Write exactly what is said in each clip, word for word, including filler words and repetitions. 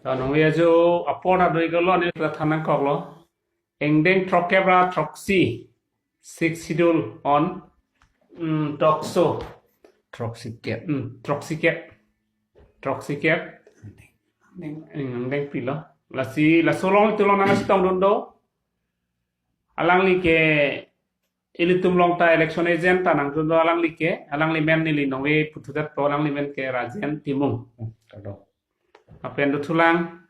Kanong ya jo apor adoi kalo ni prathanang koklo. Engdeng throkkep ra throksi. Sixth Schedule on, mm, talk show. Throksi kep. Mm, throksi kep. Throksi kep. Engdeng, engdeng pilo. Lasi, laso along ilitum along nangchetongdun do. Alangli ke ilitum along ta election agent ta nangdun do alangli ke, alangli men neli nongve puthot po, alangli men ke Rajen Timung. Kardom. Lapen dothulang,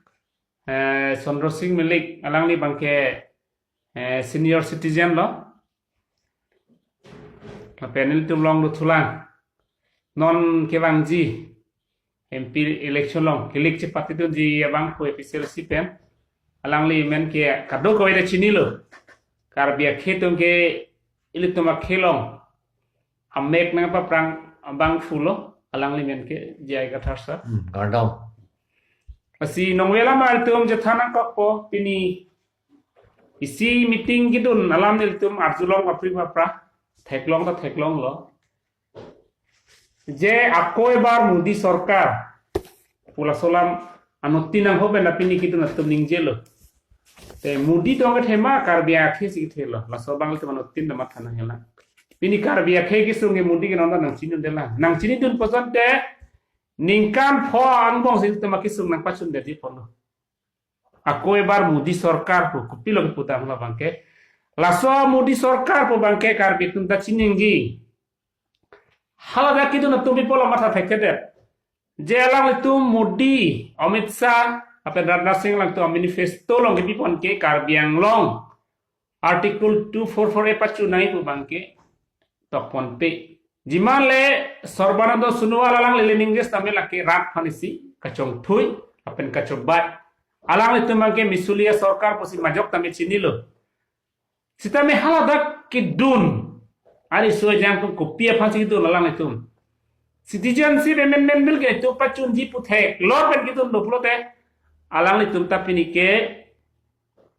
eh, Chandra Sing Milik, alangli abang ke, eh, senior citizen lo. Lapen ilitum along dothulang, non kevangji M P election along, kilik chepatidunji abang pu A P H L C pen. Alangli men ke kadokave ta chinilo. Karbi akhei atum ke ilitum akhei along amek nangpaprang abangphu lo, alangli men ke J I Kathar sir. Hmm, kardom. Lasi nongve alam ilitum chethan nangkokpo, pini isi meeting kedun alam ilitum arjulong apri apra, theklong ta theklonglo. Je ako ebar Modi sorkar pu laso alam anuttin nangho pen pini kedun atum ningjelo. Te Modi tong kethe ma, Karbi akhei si kethelo. Laso abang ilitum anuttin ta matha nanghelang. Pini Karbi akhei kesung ke Modi ke non ta nangchinidunde lang. Nangchinidun poson te ningkan pho angbong si ilitum akesung nangpachundedetji pulo. Ako ebar Modi sorkar pu kopilo kepudam la abang ke. Laso Modi sorkar pu abang ke Karbi atum ta chiningji. Haladak kedun atum pi pulo matha thekthedet. Je alanglitum Modi, Amit Shah, lapen Rajnath Singh alangtum manifesto along kepipon ke Karbi Anglong Article two four four A pachu nangji pu abang ke tokponpe. Jiman le Sarbananda Sonowal alangli le ningje setame lake rat aphan isi kachongthui lapen kachobei. Alanglitum abang ke misulia sorkar pusi majok tame chinilo. Sitame haladak kedun, ari soi jang atum kopi aphan si kedun alanglitum? Citizenship Amendment Bill ke itum pachunji pu theklor pen kedunlo pulote, alanglitum ta pini ke,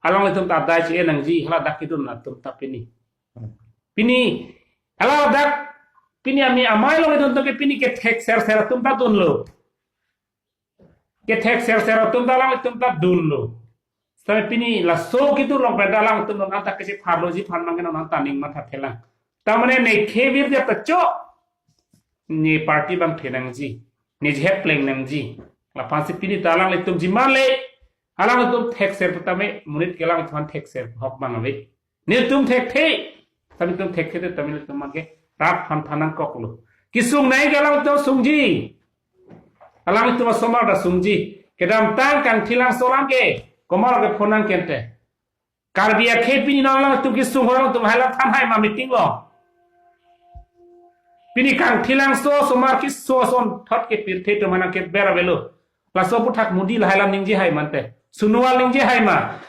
alanglitum ta adai che-e nangji, haladak kedun atum ta pini. Pini, haladak, pini ami amei along kedun atum ke pini kethek serser atum ta dunlo. Kethek serser atum ta alanglitum ta dunlo. Sitame pini laso kedun along pen ta alanglitum non anta kachepharloji aphan abang ke non anta ning mathathelang. Ta mane ne khevir dia ta cho. Ne party abang the nangji. Ne jehep pleng nangji. Laphan si pini ta alanglitum jiman le, alanglitum thekser pu tame monit ke alanglitum aphan thekser ahok abang ave. Nelitum thekthe, tame nelitum thekthe te tame nelitum abang ke rat aphan than nangkoklo. Kesung nangji ke alanglitum sungji. Alanglitum asomar ta sungji. Kedamtang Kangthilangso alam ke, komat ke phone nangkente. Karbi akhei pini non alanglitum kesung, alanglitum hai alam than hai ma meeting along? Pini Kangthilangso asomar keso asonthot ke pirthe atum aphan nangkeber avelo. Laso aphuthak Modi lahai alam ningje hai ma ante? Sonowal ningje hai ma?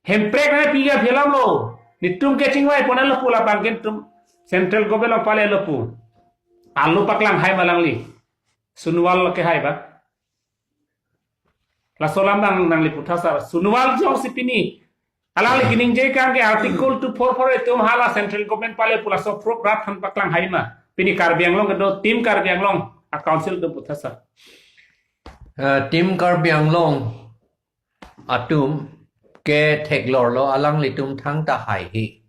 Hemprek nangpi aphi alam lo. Netum kechingvai pon alo pu labang ke netum central government along palelo pu. Alo paklang hai ma alangli? Sonowal ke hai ba? Laso alam nang, nangli puthot sar. Sonowal jongsi pini alangli keningje kang ke Article two four four A atum hala central government pale pu laso proof rat aphan paklang hai ma? Pini Karbi Anglong kedo Team Karbi Anglong a council atum puthot sar. Eh, Team Karbi Anglong atum ke theklorlo, alanglitum thangta haihe.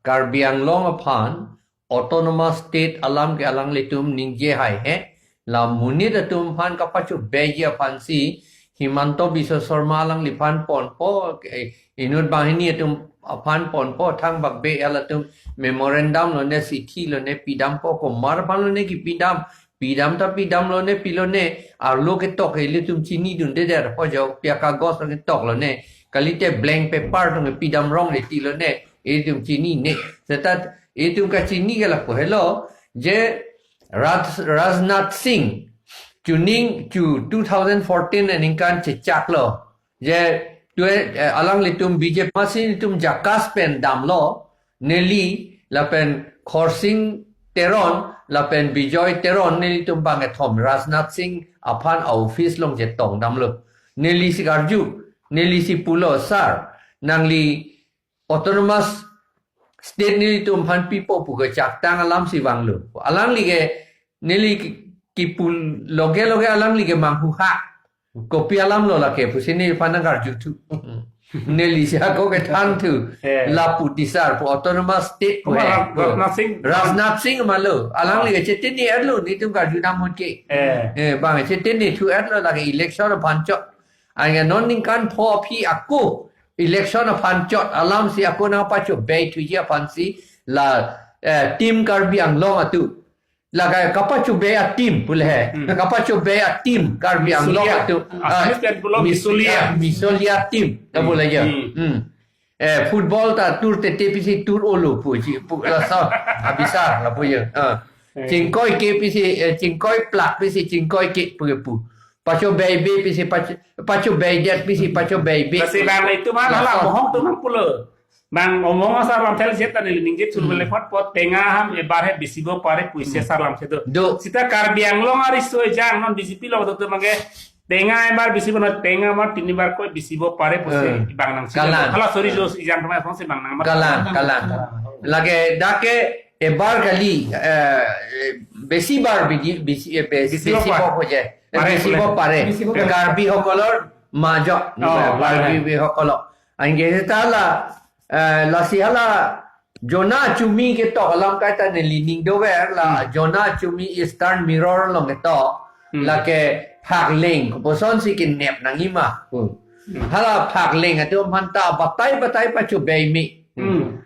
Karbi Anglong aphan autonomous state alam ke alanglitum ningje haihe. La monit atum aphan kapachobeiji aphan si Himanta Biswa Sarma alangliphan ponpo, eh, inut banghini atum aphan ponpo, thangbak be alatum memorandum lone, chithi lone pidampo, komat aphan lone kipidam, pidam ta pidam lone, pilone, arlo ketok ilitum chinidundedet, hojok pi akagos ketok lone, kalite blank paper atum pidam rong le ti lone, ilitum chinine. Seta itum kachini ke lapu helo, je Raj, Rajnath Singh, chuning chu two thousand fourteen aningkan chechaklo. Je tue, eh, alanglitum B J P masi netum JACAS pen damlo, neli lapen Khorsing Teron lapen Bijoy Teron, nelitum bangkethom Rajnath Singh aphan a-office along chetong damlo. Neli si karju, neli si pulo, "Sir, nangli autonomous state nelitum aphan pipo pu ke chaktang alam si vanglo." Alangli ke neli ki, kipu loge loge alangli ke manghuha. Kopi alam lo lake, pusi neliphan nangkarju thu. Neli si ako kethan thu. Eh. Lapu tisar pu autonomous state pu Kuma he. Raj-, Rajnath Singh. Rajnath Singh malo. Alangli Ah. kachetini etlo, netum karju dam mon ke. Eh. Eh, bang chetini thu etlo lake election aphan chot. Anke non ningkan pho aphi ako election aphan chot alam si ako nangpachobei thuji aphan si la, eh, Team Karbi Anglong atum. Lake kapachobei a-team pule he. Hmm. Kapachobei a-team Karbi Anglong Misolia. Atum. Ah, Assamese pen pulo Mis-, Misolia. Ah, Misolia team. Hmm. Lapu lake. Hmm. Hmm. Eh, football ta tur tete pisi tur olo puji, pu, laso abisar lapu ye. Ah. Eh. Chingkoi ke pisi, eh, chingkoi plak pisi chingkoi ke pu pu. Pachobei be pisi pacho-, pachobei det pisi pachobei be. Lasi bang itu mah Laso. hala mohong tu mang pulo. Bang omong asar lam thel siat tani ningje chul Hmm. bele pot pot tenga ham ebar he bisibo pare pusi Hmm. asar lam siat do. Do. Sita Karbi Anglong ariso ejang non B J P lo do tu mangke tenga ebar bisibo na tenga mar tini bar koi bisibo pare pusi Eh. bang nang siat. Kalang. Hala sorry jo ejang kemai song si bang nang mar. Kalang, kalang. Lake dak ke ebar kali, eh, besi bar bidi, besi, eh, besi, Bisibo besibo pare. ho je. Eh, Pare, besibo pare. pare. Besibo pare. Karbi hokolor majok. Oh, Karbi pare. bi hokolok. Anke seta la, eh, lasi hala Jona Chumi ketok alam kaita neli ning dover la Hmm. Jona Chumi Eastern Mirror along ketok Hmm. lake phakleng kopuson si kenep nangji ma. Hmm. Hmm. Hala phakleng atum aphan ta batai batai pachobei me. Hmm.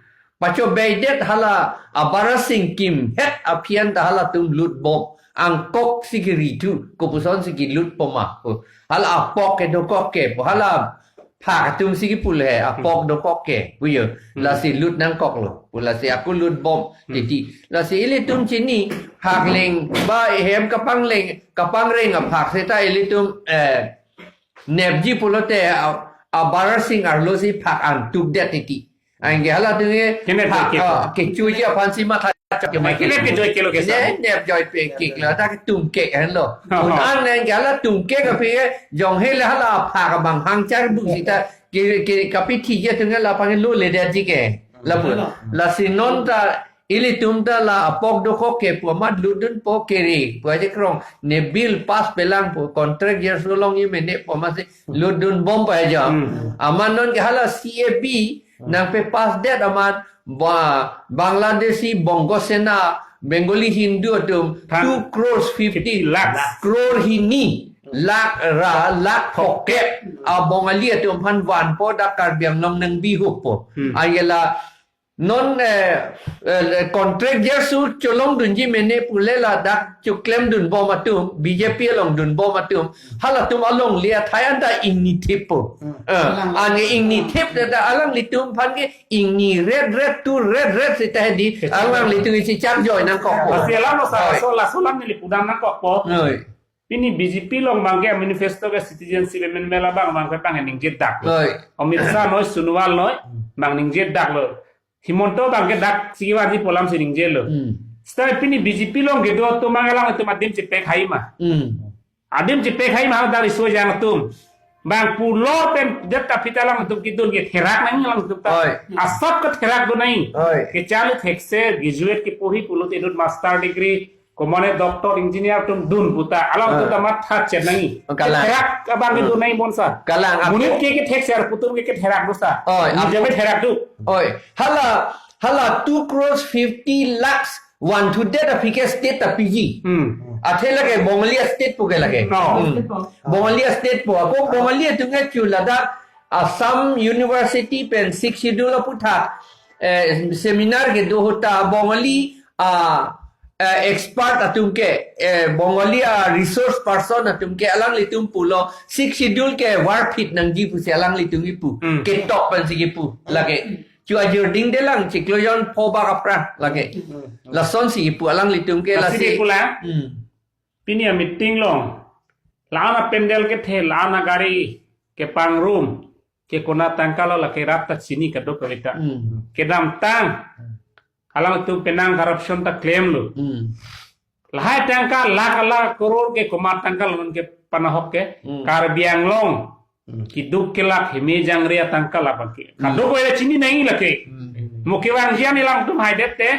Pachobei det hala Abarasing Kim het aphi an ta halatum lut bom. Angkok si keri thu, kopuson si kelut poma. Hala apok kedokok ke, hala phak atum si kepule, apok dokok ke, puyo. Hmm. Lasi lut nangkoklo. Pu lasi ako lut bom, Hmm. titi. Lasi ilitum chini, phakleng, ba hem kapangleng, kapangreng aphak seta ilitum, eh, nepji pulote, a, Abarasing arlo si phak an tuk det titi. Anke halatum ke Kene phak, ke ah, kechoji aphan si matha chok ke Kene ke joy kelo ke sa. Ne, ne joy pe kek la ta tum kek henlo. Oh. Un an ne ke hala tum kek aphi ke jong he le hala phak abang hang char bu sita ke, ke kapi thi je tum ke la pang lo le det ji ke. Lapu. Hello. Lasi non ta ilitum ta la apok dokok ke pu amat lutdun po keri pu aje krong ne bill pass pelang pu contract yearso long ye mene pu amat si lutdun bom pa aja. Hmm. Amat non ke hala C A B Hmm. nangpe pass det amat ba Bangladeshi, Bongo Sena, Bengali Hindu atum Than. two crores fifty Fifty lakhs. crore hini lakh ra lakh phokep a Bongali atum aphan vanpo dak Karbi Anglong nangbihup po. Hmm. Anke la non, eh, eh, contract yearso cholongdunji mene pule la dak choklemdun bom atum, B J P along dun bom atum, halatum alongle athai an ta ingni thip po. Hmm. Eh, Alang- anke ingni thip ta alanglitum aphan ke ingni ret ret tu ret ret seta hedi, Kecil. alanglitum isi chak joy nangkok po. Lasi alam lo sa, Oi. laso, laso alam neli pudam nangkok po. Oi. Pini B J P along bang ke manifesto ke citizenship amendment abang bang ke bang ningje dak. Oi. Amit Shah noi, Sonowal noi, bang ningje dak lo. Himanta bang ke dak sigi warji pu alam si ningje lo. Hmm. Seta pini B J P along kedo atum bang alangtum adim chepek hai ma. Hmm. Adim chepek hai ma dak riso ejang atum. Bang pulo pen det ta pita alangtum kedun ke therak nangji alangtum ta. Oi. Asap ke therak do nangji. Oi. Kechali thekser graduate kepo hi pulote inut master degree, komane doctor, engineer atum dun puta. Alangtum Ah. ta matha chet nangji. Oh, kalang. Therak abang Hmm. kedun nangji bonsa. Kalang, ako Monit ke kethekser pu atum ke ketherak do sa. Oi, Ni ako jabe therak do. Oi, hala, hala two crores fifty lakhs vanthudet aphi ke state ta piji. Hmm. Athe lake Bongali state pu ke lake. No. Hmm. Bongali state pu. Ako Bongali atum ke chu ladak Assam University pen Sixth Schedule aputhak, eh, seminar kedo ahut ta Bongali, ah, eh, expert atum ke, eh, Bongali a resource person atum ke alanglitum pulo Sixth Schedule ke varphit nangji pusi alanglitum kipu. Hmm. Ketok pensi kipu. Lake. Chu ajir ding delang chiklo jon pho bak apra lake. Hmm. Lasonsi kipu alanglitum ke Lasi lasi. kipu la. Hmm. Pini a meeting along. La-an a pandal kethe, la-an a gari kepangrum, ke konat tangka lo lake rat ta chini kadokave ta. Hmm. Kedamtang. Alangtum penang corruption ta klemlo. Hmm. Lahai tangka lakh lakh crore ke komat tangka lo non ke panahok ke. Hmm. Karbi Anglong. Hmm. Keduk kelak heme jangre atangka labang ke. Hmm. Kadokave ta chini nangji lake. Hmm. Mo kevangji an alangtum haidet te.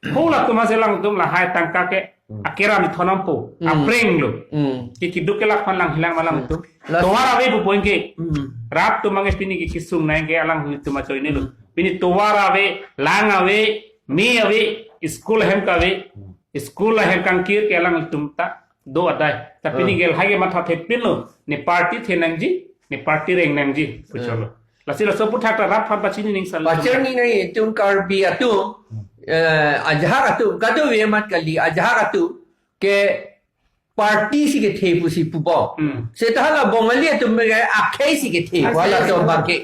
Hula atum hasi alangtum lahai tangka ke Hmm. Akeram ithonampo. Hmm. Apreng lo. Hmm. Ke keduk kelak aphan lang hilang malang Hmm. tu. Las- Tovar ave pu point ke. Hmm. Rat atum abang ke pini ke kesung nang ke alanglitum ajoine lo. Hmm. Pini tovar ave, lang ave, me ave, school ahem ta ave. Hmm. School ahem kangkir ke alanglitum ta do adai. Ta pini Hmm. ke lahai ke matha thepin lo. Ne party the nangji, ne party reng nangji. Kucholo. Hmm. Lasi laso aphuthak ta rat aphan pachini ning sal. Pachini nang itum Karbi atum, eh, ajahak atum, kadokave amat kali, ajahak atum ke party si kethe pusi pubom. Hmm. Seta hala Bongali atum ke akhei si kethe, Akhei wala si to kethe. Bangke.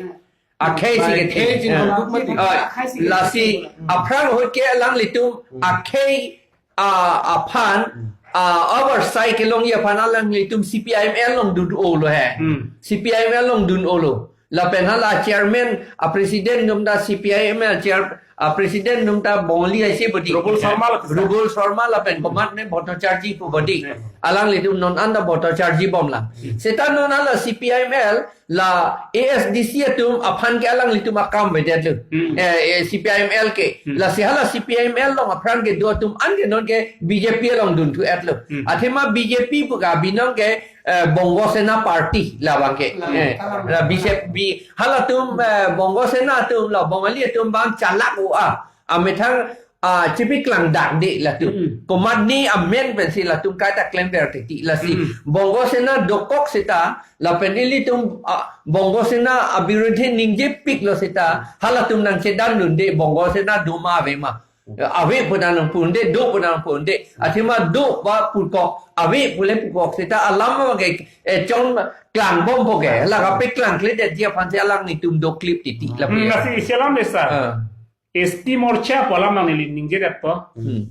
Akhei si Akhei kethe. si Eh. kethe, mati. Ah, Akhei si kethe. Lasi, Hmm. aphrang ahut ke alanglitum, Hmm. akhei, ah, aphan, Hmm. ah, oversight kelongji aphan alanglitum C P I M L along dun-olo he. Hmm. C P I M L along dun-olo. Lapen hala chairman, a president atum ta C P I M L chair, a president atum ta Bongali aisi bodi. Rubul Sharma lo kisa. Rubul Sharma lapen komat ne Bhattacharjee pu bodi. Hmm. Alanglitum non anta Bhattacharjee bomlang. Hmm. Seta non hala C P I M L la A S D C atum aphan ke alanglitum akam avedetlo. Hmm. Eh, eh, C P I M L ke. Hmm. Lasi hala C P I M L along aphrang kedo atum an ke non ke B J P along dunthu-etlo. Hmm. Athema B J P pu ke binong ke eh, Bongo Sena Party labang ke. La, Eh, kalam. la B J P, halatum, eh, Bongo Sena atum la, Bongali atum abang chalak u a. Amethang, ah, chipiklang dakde latum. Mm. Komatne amen pensi latum kaita klemver titi lasi. Mm. Bongo Sena dokok seta, lapen ilitum, ah, Bongo Sena abirudhe ningjepiklo seta, halatum nangchedandunde Bongo Sena doma avema. Ave pu nangpu-unde, do pu nangpu-unde. Athema do ba pukok, ave pule pukok. Seta alam ke, eh, chong klangbompo ke. La kapeklang kledetji aphansi alanglitum doklip titi. La Hmm, puya. Lasi isi alam dei sir. Ah. S T Morcha pu alam nangli ningjedet po. Hmm.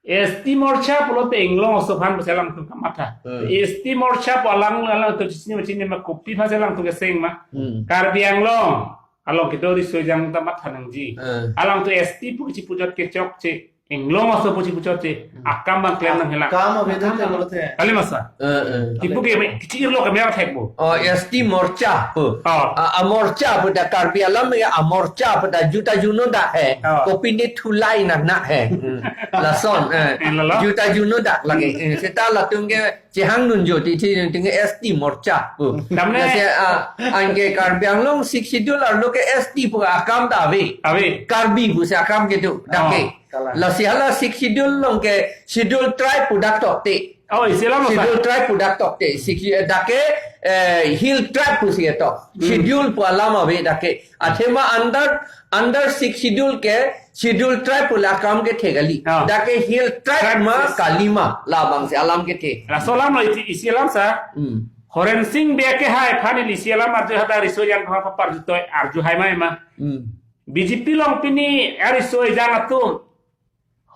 S T Morcha pulote Inglong aso aphan pusi alangtum kamatha. Hmm. S T Morcha pu alang, alangtum chini chini ma kopi aphansi alangtum keseng ma. Hmm. Karbi Anglong along kedo riso ejang ta matha nangji. Eh. Alangtum S T pu kachipujot ke chokche, Inglong aso pu chipujotche, Hmm. akam abang klem nang hela. Akam abang Akam klem abang. nang hela. Kali ma sir? Eh, eh. Kipu ke me, kichi irlo ke me thek bo. Oh, S T Morcha pu. Oh. A, a Morcha pu ta Karbi alam ya a Morcha pu ta juta juno dak he. Oh. Kopi ne thulai na na he. Hmm. Lason, eh. Eh, lalo? Juta juno dak lagi. Eh, seta latum ke chehangdun jo ti, ti, ti, S T Morcha pu. Damne. Lasi, ah, anke Karbi Anglong Sixth Schedule arlo ke S T pu akam ta ave. Ave. Karbi pusi akam kedo, dak ke. Oh, kalang. Lasi hala Sixth Schedule along ke Schedule Tribe pu dak tokte. Oh, isi alam sir. Schedule Tribe pu dak tokte. Sixth, eh, dak ke, eh, Hill Tribe pusi ketok. Hmm. Schedule pu alam ave dak ke. Athema under, under Sixth Schedule ke Schedule Tribe pu la akam kethe kali. Ah. Dak ke Hill Tribe Tribe ma is- kalima labangsi alam kethe. Laso alam lo isi, isi alam sir. Hmm. Horen Sing Bey ke hai aphan isi alam arju hadak riso ejang aphan paparjutoi arju hai ma ema. Hmm. B J P along pini ariso ejang atum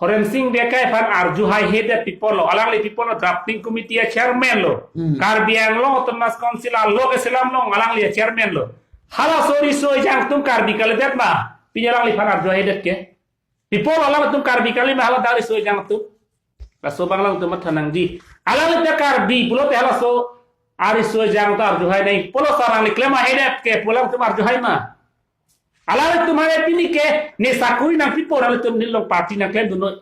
Horen Sing Bey ke hai aphan arju haihedet pi apotlo, alangli pi apotlo drafting committee a chairman lo. Hmm. Karbi Anglong Autonomous Council along ke selam along alangli a chairman lo. Halaso riso ejang atum Karbi kalidet ma, pini alangliphan arju haihedet ke. Pi apotlo alangtum Karbi kali ma haladak riso ejang atum. Laso abang alangtum matha nangji. Alangli ta Karbi pulote halaso ariso ejang atum arju hai nai. Pulo sir alangli klem haidet ke pu alangtum arju hai ma. Alangtum hai pini ke ne sakuri nangpipo, alangtum nelilong party nangklemdun noi.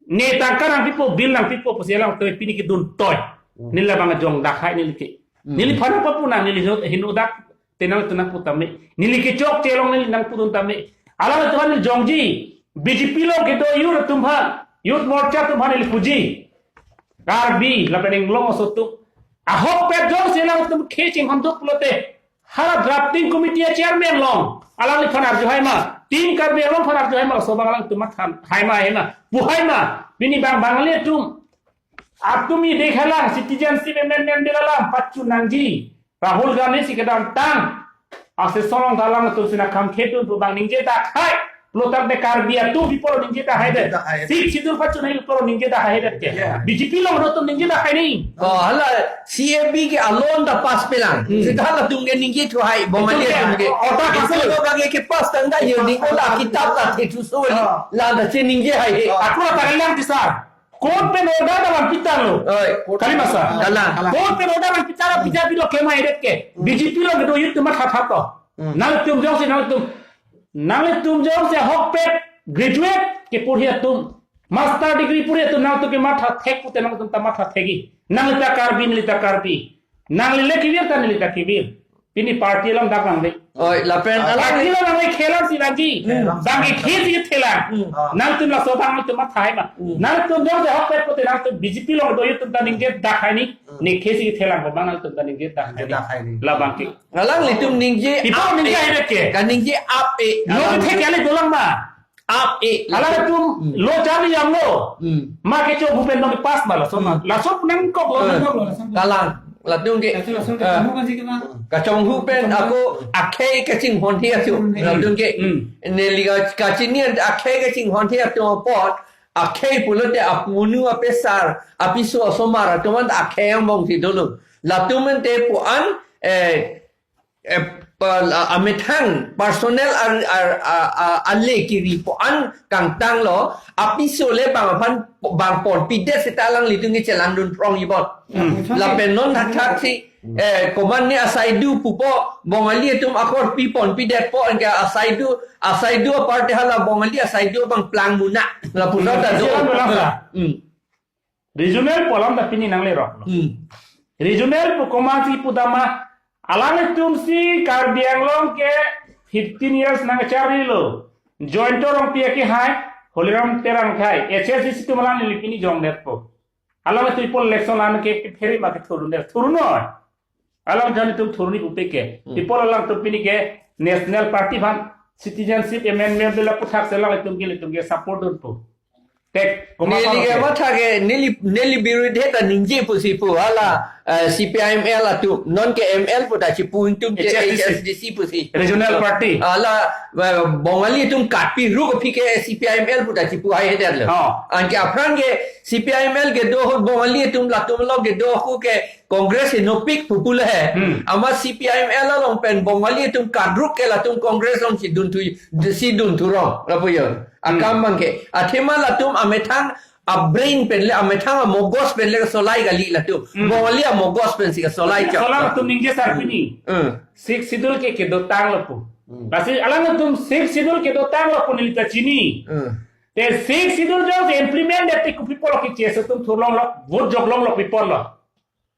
Ne tangka nangpipo, bill nangpipo pusi alangtum pini ke duntoi. Hmm. Neli labang ajong dak hai neli ke. Hmm. Neliphan papu nang neli hinu, hinu dak tenang tenang pu tame. Neli kechokche along neli nangpudun tame. Alangtum aphan jongji. B J P along kedo youth atum aphan, Youth Morcha atum aphan neli puji. Karbi lapen Inglong aso atum ahokpet jongsi alangtum khei chinghon duk pulote hala drafting committee a chairman along alangliphan arju hai ma, Team Karbi Anglong aphan arju hai ma, laso abang alangtum matha hai ma, hai ma, pu hai ma. Pini abang Bangali atum, atum idek halang, Citizenship Amendment Bill alam pachun nangji. Rahul Gandhi si kedamtang, ase solong dalang atum si nangkhang khedun pu abang ningjedak hai. Pulote Karbi atum pi apotlo ningjedak haidet. Ningjedak haidet. Sixth Schedule pachun hai pi apotlo ningjedak haidet ke. Yeah. B J P along atum ningjedak hai ni. Oh, hala C A B ke alon ta pass pelang. Hmm. Seta halatum ke ningjethu hai, Bongali atum ke. Atum ke, oh, oh, ta pass. Isi lo abang ke pass tangka yo ni ko la kitab la thethuso li. Oh. La ta cheningje hai he. Oh. Ako ta kalang ti sir. Court pen order ta vangpitanglo. Oi. Kali ma sir? Kalang. Court pen order vangpitang, pija pilo klem haidet ke. Hmm. B J P along kedo youth atum matha thap to. Hmm. Nangtum jongsi, nangtum, nangtum jongsi ahokpet graduate keporhi atum. Master degree puri atum nangtum ke matha thek pute nangtum ta matha thekji. Nangli ta Karbi, neli ta Karbi. Nangli le kevir ta neli ta kevir. Pini party alam dak nang dei. Oi, lapen alang party alam nang dei, khelang si nangji. Hmm. Bang ke khesi thelang. Hmm. Nangtum laso bang nangtum matha hai ma. Hmm. Nangtum jongsi ahokpet pute nangtum B J P along do atum ta ningje dak hai ni. Hmm. Ne khesi thelang ko bang nangtum ta ningje dak hai ni. Dak hai ni. Labang ke. Alanglitum ningje. Ipo ap ningje e. Hai ke. Kaningje ap e. Lo alang ke thek kali dolang ma. Ap e. Alanglitum, hmm, lo charli yam lo. Hmm. Ma kecho Bhupen Hazarika pass ma laso ma. Hmm. Laso nangkok lo, eh, nangkok lo, laso. Kalang. Latum ke, laso, laso, eh, kamu kan sih kena. Kachonghu pen ako akhei kachinghon he atum. Hmm. Latum ke, hmm, neli ka, kachini akhei kachinghon he atum apot, akhei pulote apunu apesar, apiso asomar atum an akhei angbongsi dolo. Latum ante pu-an, eh, eh, pa-, la-, amethang personal ar, ar, a, a, ale kiri pu-an kangtanglo, apiso le bang aphan bang ponpidet seta alanglitum ke chelangdun prong ibon. Hmm. Lapen non hathak si, eh, komatne asai do pupo, Bongali atum akorpi ponpidetpo, anke asai do, asai do aparte hala Bongali asai do bang plang muna. Lapuson ta do. Hmm. Regional pu alam ta pini nanglerok. Hmm. Regional pu komatsi pu dama, alanglitum si Karbi Anglong ke fifteen years nangcharlilo. Jayanta Rongpi akehai, Holiram Terang akehai, H S D C atum alang neli pini jongdetpo. Alanglitum ipo election an ke phere ma ke thurundet, thurun noi. Alang jan itum thuruni pupe ke. Hmm. Ipo alangtum pini ke National Party aphan Citizenship Amendment Bill aputhak si alanglitum ke, itum ke support dunpo. Tek, koma neli ke palo ke. Matha ke, neli, neli birudhe ta ningje pusi pu, hala, eh, C P I M L atum, non ke M L pu ta chipu, itum ke H S D C. H S D C pusi. Regional Party. Hala, eh, Bongali atum katpi ruk aphi ke C P I M L pu ta chipu hai hederlo. Oh. Anke aphrang ke C P I M L kedo ahut Bongali atum latum along kedo ahut ke Congress henopik pu pulo he. Hmm. Amat C P I M L along pen Bongali atum kadruk ke latum Congress alongsi dunthu, si dunthu rong. Lapu yo. Akam, hmm, bang ke. Athema latum amethang abrain pen le, amethang amogos pen le solai kali latum. Hmm. Bongali amogos pensi solai chot. Solai latum ningje sar pini. Hmm. Sixth Schedule ke kedotanglo pu. Hmm. Lasi alangtum Sixth Schedule kedotanglo pu neli ta chini. Hmm. Te Sixth Schedule jongsi implement det te kopi pulo ke H S D C atum thurlonglo, vote joklonglo pi pulo.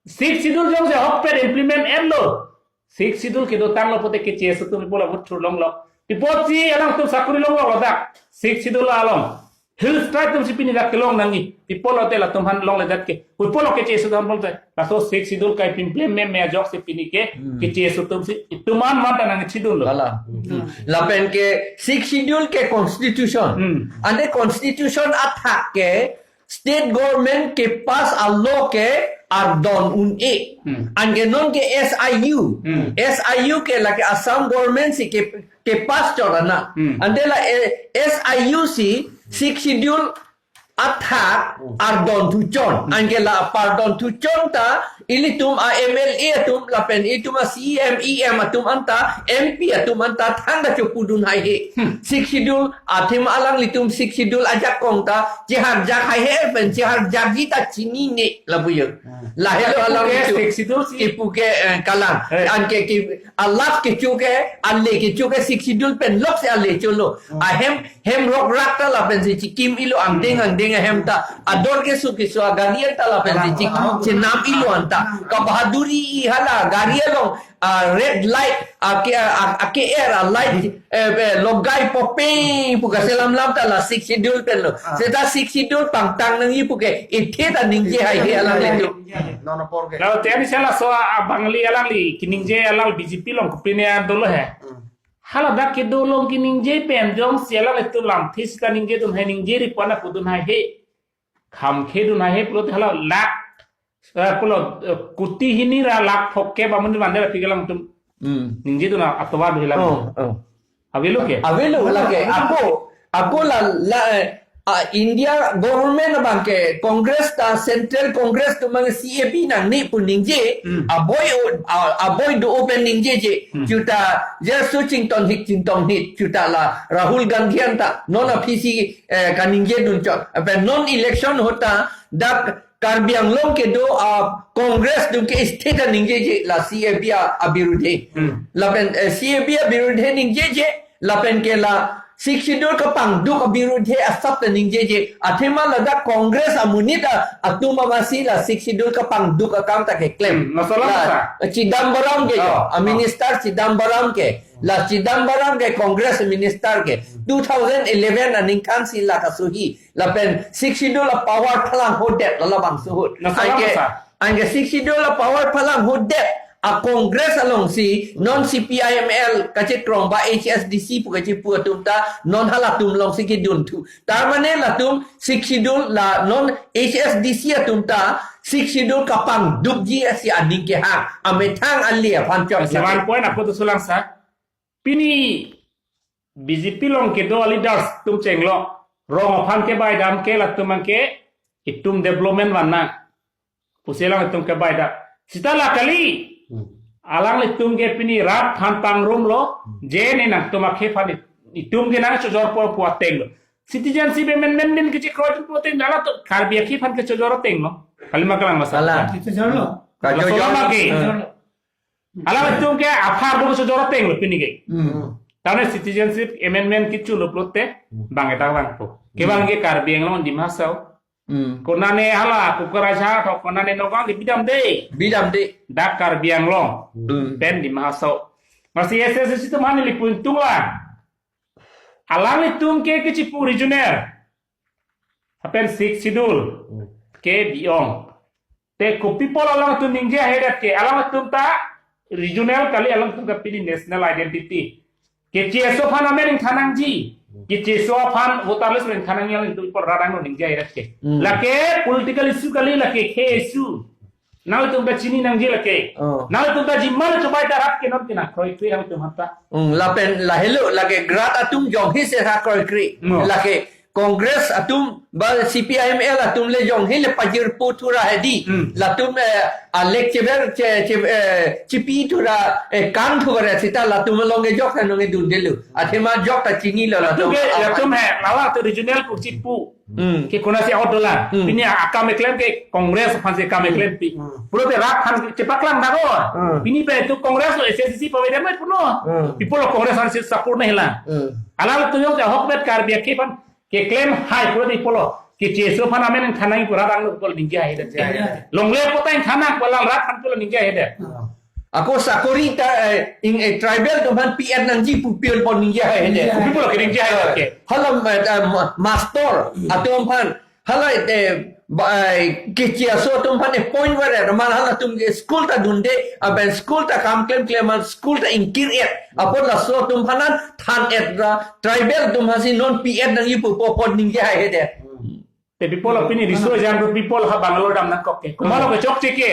Sixth Schedule jongsi ahokpet implement etlo, Sixth Schedule kedotanglo pute ke H S D C atum pi pulo vote thurlonglo. Pi pusi alangtum sakori longlok ladak. Sixth Schedule along. Hills tribe atum si pini dak kelong nangji. Pi pulote latum aphan longledet ke. Pi pulo ke H S D C atum aphan pulote. Laso Sixth Schedule ke implement me ajoksi pini ke, hmm, ke H S D C atum si itum an man ta nangchidunlo. Hala. Hmm. Lapen ke Sixth Schedule ke constitution. Hmm. Ante constitution athak ke state government kepass a-law ke ardon un-e. Hmm. Anke non ke S I U. Hmm. S I U ke lake Assam government si ke, kepass chot ana. Hmm. Ante la, eh, S I U si Sixth Schedule athak, hmm, ardon thuchon. Hmm. Anke la pardon thuchon ta ilitum a M L A atum lapen itum a C E M, E M atum anta, M P atum anta thangta chopudun haihe. Hmm. Sixth Schedule athema alanglitum Sixth Schedule ajakong ta cheharjak haihe pen cheharjakji ta chinine lapu yo. Hmm. Lahelo alanglitum. Sixth Schedule si. Kipu ke, eh, kalang. Eh. Anke ki alat kecho ke, ale kecho ke Sixth Schedule pen loksi ale cholo. Hmm. Ahem, hem rokrak ta lapensi chikim ilo, angdeng angdeng ahem ta. Ador keso keso agari ta lapensi chik, chenam ilo anta. Kabahaduri hala gari along, ah, red light, ah, ke, ah, ah, ke er, ah, light, eh, eh, logai popeng pu kaselam lam ta la Sixth Schedule pen lo. Ah. Seta Sixth Schedule pangtang nangji pu ke, ithe ta ningje haihe alanglitum. Non apor ke. Lalu teni sela so, ah, Bongali alangli, keningje alang B J P along kopine dolo he. Hmm. Hala dak kedo along keningje pen jongsi alanglitum lamthe seta ningjedun hai, ningjeri pona pudun haihe. Khamkhedun haihe pulote hala lakh, eh, pulo, eh, koti hini ra lakh phongkep amonit vande ra pi ke alangtum. Hmm. Ningjedun atovar do hilang. Oh, oh. Avelo ke? Avelo lake. Ako, ako la, la, eh, ah, India government abang ke Congress ta, Central Congress atum abang C A B nangne pu ningje, hmm, aboi o, ah, aboi do-o pen ningjeje. Hmm. Chuta, jesu chington hik chington hik. Chuta la Rahul Gandhi anta non aphi si, eh, kaningjedun chot. Ape non election ahut ta dak Karbi Anglong kedo a Congress atum ke state aningjeje la C A B a, abirudhe. Hmm. Lapen, eh, C A B abirudhe ningjeje, lapen ke la Sixth Schedule kapangduk abirudhe asap ta ningjeje. Athema ladak Congress amonit a-, atum amatsi la Sixth Schedule kapangduk akam ta keklem. Hmm, masalah La, apa? Chidambaram ke jo, Oh, a-minister Chidambaram ke. La Chidambaram ke Congress minister ke. Two thousand eleven aningkan si la kasuhi. Lapen Sixth Schedule a-power phalanghodet la labangso ahut. Masalah Anke, apa? anke Sixth Schedule a-power phalanghodet a-Congress alongsi non C P I M L kachekrong ba H S D C pu kachepu atum ta non halatum alongsi kedunthu. Tarmane latum Sixth Schedule la non H S D C atum ta Sixth Schedule kapangdukji asi aning kehang. Amethang ali aphan chot Asi lake. one point ako to sulang sa. Pini B J P along kedo a-leaders atum chenglo. Rong aphan kebaidam ke latum anke itum development vannang pusi alanglitum kebaidam. Seta la kali. Hmm. Alanglitum ke pini rat aphan pangrumlo. Hmm. Je ne nangtum akhei aphan it-, itum ke nangchojorpo pu atenglo. Citizenship Amendment Bill kechekroidunpo ateng, halatum Karbi akhei aphan kechojor atenglo. Kali ma kalang masa. Kalang. Kechojorlo. Kachojor. Masalah lagi. Hmm. Alanglitum ke aphar do kechojor atenglo pini ke. Hmm. Karena Citizenship Amendment kecho lo pulote, Hmm. bang eta bang po. Kevang ke Karbi Anglong Dima Hasao. Hmm. Konane hala Kokrajhar, to konane Nagaon ke bidamde. Bidamde. Dak Karbi Anglong. Hmm. Pen Dima Hasao. Amatsi S S C atum aphan neli pu ingtung la. Alanglitum ke kechepu regional. Lapen Sixth Schedule. Hmm. Ke bi-ong. Te kopi apot alangtum ningje ahedet ke, alangtum ta regional kali, alangtum ta pini national identity. Keche-eso aphan amen ingthan nangji. Keche-eso aphan voter list ingthan nangji, alangtum apor radang lo ningje ahedet ke. Hmm. Lake political issue kali, lake khei issue. Nangtum ta chini nangji lake. Oh. Nangtum ta jiman chobai ta rat ke non ke nangkroikre nangtum aphan ta. Hmm, lapen lahelo lake rat atum jongsi se ha kroikre. Hmm. Lake Congress atum ba C P I M L atum le jongsi le pajirpo thura hedi. Hmm. Latum, eh, alek cheber che, che, eh, chepi thura, eh, kan thura seta latum along kejok ta nong dunde lo. Athema jok ta chinilo Latum latum. ke, latum he, lala tu regional pu chipu. Hmm. Ke konatsi out dolang. Hmm. Pini akam keklem ke Congress aphansi akam keklem pi. Hmm. Pulote rat aphan chepaklang dako. Hmm. Pini pen tu Congress lo H S D C paveda met puno. Hmm. Pi pulo Congress aphansi support nangjilang. Hmm. Alangtum jongsi ahokpet Karbi akhei aphan keklem hai pulote pi pulo. Keche-eso aphan amen ingthan nangji pu rat angno pu pulo ningje ahedet. Ningje ahedet. Longle apot ta ingthan nang pu alang rat aphan pulo ningje ahedet. Hmm. Ako sakori ta, eh, ing, eh, tribal atum aphan pi-et nangji pu pi pulo ningje ahedet. Ningje ahedet. Pi pulo ke ningje ahedet ke. Hala, eh, eh, ma-, master atum aphan. Hala, eh, ba, eh, keche-eso atum aphan appoint vare, man halatum ke school ta dunde, aben school ta kam klemklem, man school ta ingkir-et. Apot laso atum aphan than-et ra, tribal atum aphansi non pi-et nangji pu pu pulo ningje ahedet. Te pi pulo pini riso ejang tu pi pulo ha Bangalore dam nangkok ke. Komatlo kechokche ke.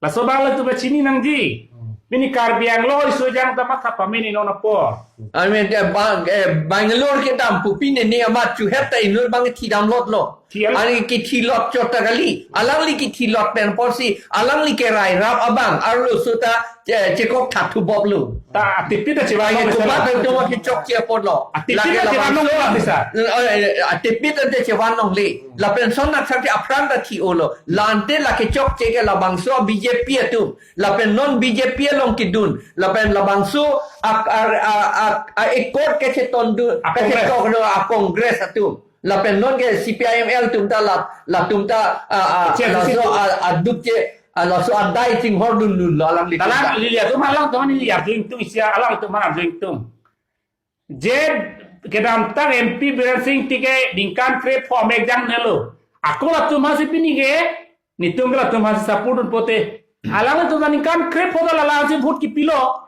Laso abang latum ta chini nangji. Pini Karbi Anglong riso ejang ta matha pame ne non apor. I mean, eh, Bang-, eh, Bangalore kedam pu pini ne amat chuhet ta inut abang thi damlot lo. Thi damlot. Ani kithi lot chot ta kali. Alangli kithi lot pen apotsi. Alangli kerai rap abang. Arloso ta che-, chekok thathu boblo. Ta atipit ta chevan Lake long kubat sala. Atum kechokche apotlo. Atipit Lake ta chevan long labangso. Bisa. Eh, eh, atipit ta chevan longle. Lapen son nak sakti aphrang ta thi-olo. La ante lake chokche ke labangso B J P atum. Lapen non B J P along kedun. Lapen labangso a, a, a, a, a accord kachetondun. A Congress. Kachetok no a Congress atum. Lapen non ke C P I M L atum ta la, latum ta, a, a, Che, che, laso che. A, aduk che, a, laso adai chinghor dundunlo alanglitum ta. Alanglitum, alangtum aphan neli arju ingtung isi, alangtum aphan arju ingtung. Je kedamtang M P Biren Singh Engti ke ningkan krepho amek jang nelo. Ako latum aphansi pini ke, netum ke latum aphansi support dun pote. Alangtum ta ningkan krepho ta la alansi vote kepilo.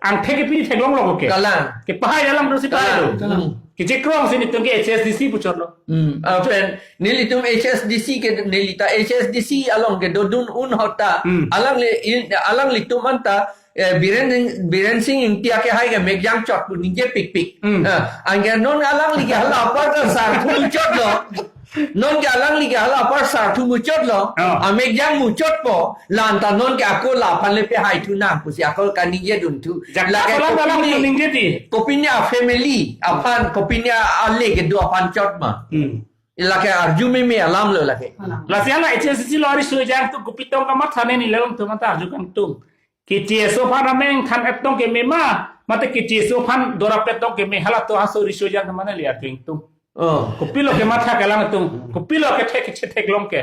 Angthek ke pini theklonglo ke. Kalang. Kepahai alam dosi pahai lo. Kalang. Kalang. Kechekrong si netum ke H S D C puchotlo. Hmm. Ah, pen, nelitum H S D C ke, nelita H S D C along kedodun ahut ta. Hmm. Alangli, in, alanglitum anta, eh, Biren, Biren Singh Engti akehai ke mekjang chot pu ningje pikpik. Hmm. Ah, anke non alangli ke hala apar ta sar thu muchotlo. Non ke alangli ke hala apar sar thu muchotlo. Oh. Amekjang muchotpo. La anta non ke ako la aphan le pehai thu nang pusi ako kaningje dunthu. Jak Lake alam alam kopine, ningje ti. Kopine a family aphan, kopine ale kedo aphan chot ma. Hmm. Lake arju meme alam lo lake. Alam. Lasi hala H S D C along riso ejang tu kopi tong kamatha ne neli alangtum aphan ta arju kangtung. Keche-eso aphan amen ingthan-et tong ke mema, Mate kecheso aphan dora pet dok ke me halatum aso riso jang mana liya tuing tum. Oh. Kopilo kematha ke alanglitum. Kopilo kethek ketheklong ke.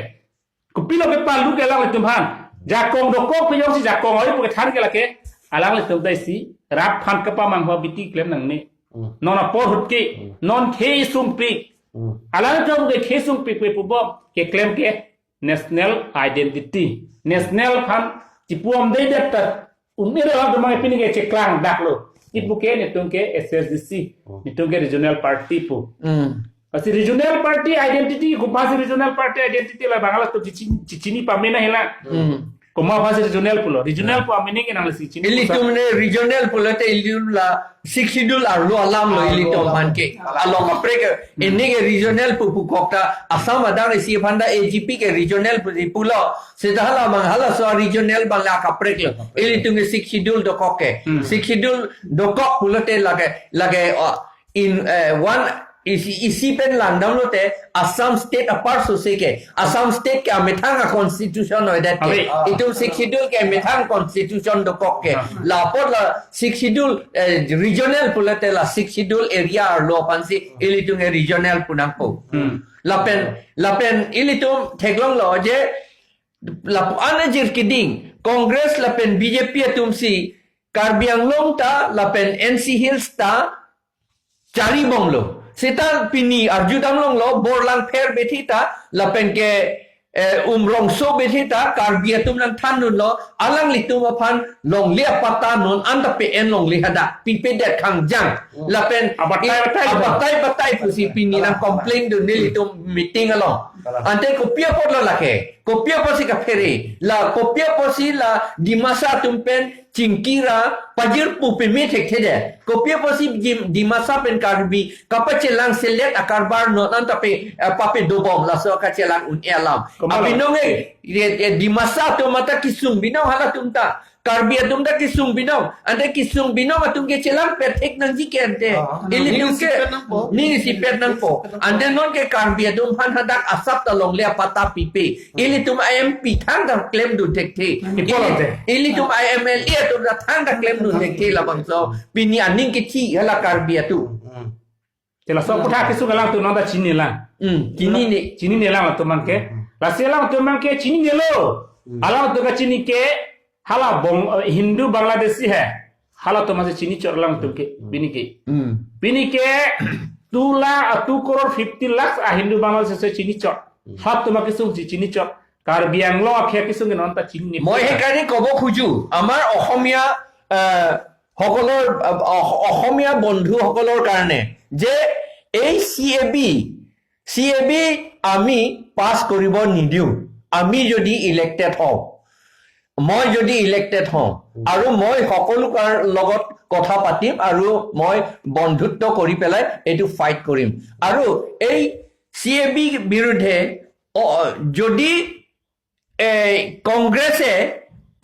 Kopilo kepalu ke alanglitum aphan. Jakong dokok pejong si jakong oi pu kethan ke lake. Alanglitum ta isi rat aphan kepamangho abidi klem nangne. Hmm. Non apor ahut ke. Hmm. Non khei sungpik. Hmm. Alanglitum ke khei sungpik pe pubom. Keklem ke national identity. National aphan chipuamde det ta. Un'e alanglitum abang pini ke cheklang daklo. Ipu ke netum ke S S D C. Oh. Netum ke regional party pu. Hmm. Lasi regional party identity, kopi si regional party identity la bang halatum chichi-, chichini pame na hela. Hmm. Komat aphan si regional pulo. Regional pu ameaning ke nang lasi chini. Ilitum ne regional pulote ilitum la Sixth Schedule arlo alam lo. Arlo ilitum alam. Aphan ke. Along kaprek ke. Hmm. Ini ke regional pu pukok ta Assam adang isi aphan ta A G P ke regional pu si pulo. Seta hala mang halaso regional abang la kaprek lo. Kaprek. Ilitum ke Sixth Schedule dokok ke. Hmm. Sixth Schedule dokok pulote lake, lake, oh, in, eh, one isi, isi pen langdam lote Assam state apar sose ke. Assam state ke amethang a constitution oi det ke. Abe. Itum Sixth Schedule ke amethang constitution dokok ke. Ah. Lapot la Sixth Schedule, eh, regional pulote la Sixth Schedule area arlo aphan si ilitum ke regional pu nangpo. Hmm. Lapen, lapen ilitum theklonglo je lapu-an ajir keding Congress lapen B J P atum si Karbi Anglong ta lapen N C Hills ta chari bom lo. Seta pini arju dam longlo, Borlangpher bethi ta, lapen ke, eh, Umrongso bethi ta, Karbi atum nangthandunlo, alanglitum aphan longle apatta non anta pe-en longle hadak, pipedet kangjang. Hmm. Lapen abatai, i-, batai, abatai, batai pusi pini nang complain dun nelitum meeting along. Kalang. Ante kopi apotlo lake, kopi apotsi kaphere, la kopi apotsi la Dimasa atum pen chingki ra pajirpo peme thekthedet. Kopi apotsi Dim-, Dimasa pen Karbi kapachelang selet akarbar non anta pe, eh, pape dobom laso kachelang un-e alam. Komat lo. Abinong e, e, e, Dimasa atum mata kesung binong halatum ta. Karbi atum ta kesung binong. Ante kesung binong atum ke chelang pethek nangji ke ante. Ah, ilitum ke ning isipet nangpo. Ning isipet nangpo. Ante non ke Karbi atum aphan hadak asap ta longle apatta pipe. Ilitum I M P thangta klemdun thekthe. Ipolon te. Ilitum I M L A atum ta thangta klemdun thekthe labangso. Pini aning kethi hala Karbi atum. Hmm. Te laso aphuthak kesung alangtum non ta chininelang. Hmm, chinine. Chininelang latum abang ke. Hmm. Lasi alangtum abang ke chininelo. Hmm. Alangtum kachini ke hala Bong-, eh, Hindu Bangladeshi he. Halatum si chinichot alangtum ke. Hmm. Pini ke. Hmm. Pini ke two lakh, uh, two crore fifty lakhs a Hindu Bangladeshi si chinichot. Hmm. Halatum kesung si chinichot. Karbi Anglong akhei kesung ke non ta chinine. মই সেইকাৰণে ক'ব খোজো, আমাৰ অসমীয়া, আহ, সকলৰ, আহ, অস-, অসমীয়া বন্ধুসকলৰ কাৰণে যে এই চি A B, C A B আমি পাছ কৰিব নিদিওঁ, আমি যদি ইলেক্টেড হওঁ, মই যদি ইলেক্টেড হওঁ, আৰু মই সকলো কাৰ-, লগত কথা পাতিম আৰু মই বন্ধুত্ব কৰি পেলাই এইটো ফাইট কৰিম। আৰু এই চি এ বি বিৰুদ্ধে, অ, যদি, এ, কংগ্ৰেছে,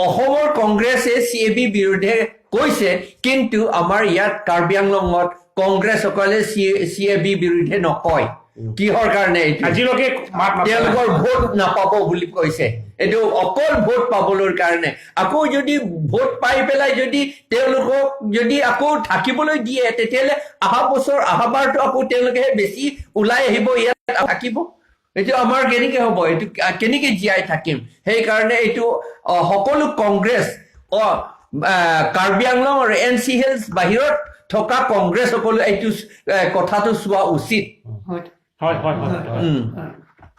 অসমৰ কংগ্ৰেছে চি এ বি বিৰুদ্ধে কৈছে, কিন্তু আমাৰ ইয়াত কাৰ্বি আংলঙত কংগ্ৰেছসকলে চি, চি এ বি বিৰুদ্ধে নকয়। উম। কিহৰ কাৰণে এইটো? আজিলৈকে মাত নাপাতে। তেওঁলোকৰ ভোট নাপাব বুলি কৈছে। এইটো অকল ভোট পাবলৈ কাৰণে। আকৌ যদি ভোট পাই পেলাই যদি তেওঁলোকক যদি আকৌ থাকিবলৈ দিয়ে, তেতিয়াহ'লে অহা বছৰ, অহা বাৰটো আকৌ তেওঁলোকে বেছি ওলাই আহিব, ইয়াত থাকিব। এইটো আমাৰ কেনেকে হ'ব? এইটো, আ, কেনেকে জীয়াই থাকিম? সেইকাৰণে এইটো, অ, সকলো কংগ্ৰেছ, অ, আ, কাৰ্বি আংলং আৰু এন চি হিলছ বাহিৰত থকা কংগ্ৰেছসকলে এইটো, এ, কথাটো চোৱা উচিত। হয়। হয়, হয়, হয়, হয়। উম।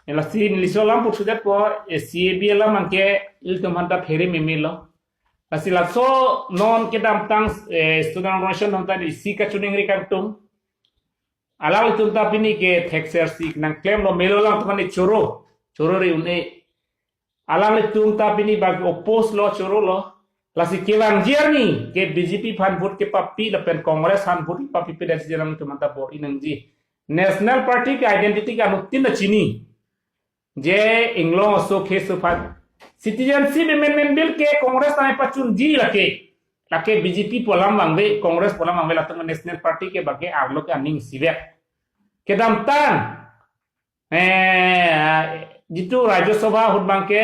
Lasi neliso alam puthot po, e, C A B alam abang ke ilitum aphanta phere memelo. Lasi laso non kedamtang, e, student organization aphanta isi kachiningri kangtung. Alanglitum ta pini ke thekser si nangklemlo, melo alangtum ani choro, choro ri un-e. Alanglitum ta pini bak oppose lo, choro lo. Lasi kevangji arni ke B J P aphan vote kepapi lapen Congress aphan vote kepapi pe dan si alanglitum aphanta bor-i nangji. National Party ke identity ke anuttin ta chini. Je inglong aso khei aso aphan Citizenship Amendment Bill ke Congress ta pachunji lake. Lake B J P pu alam vangve, Congress pu alam vangve, latum National Party ke bang ke arlo ke aning isivek. Kedamtang, eh, jitu Rajya Sabha ahut abang ke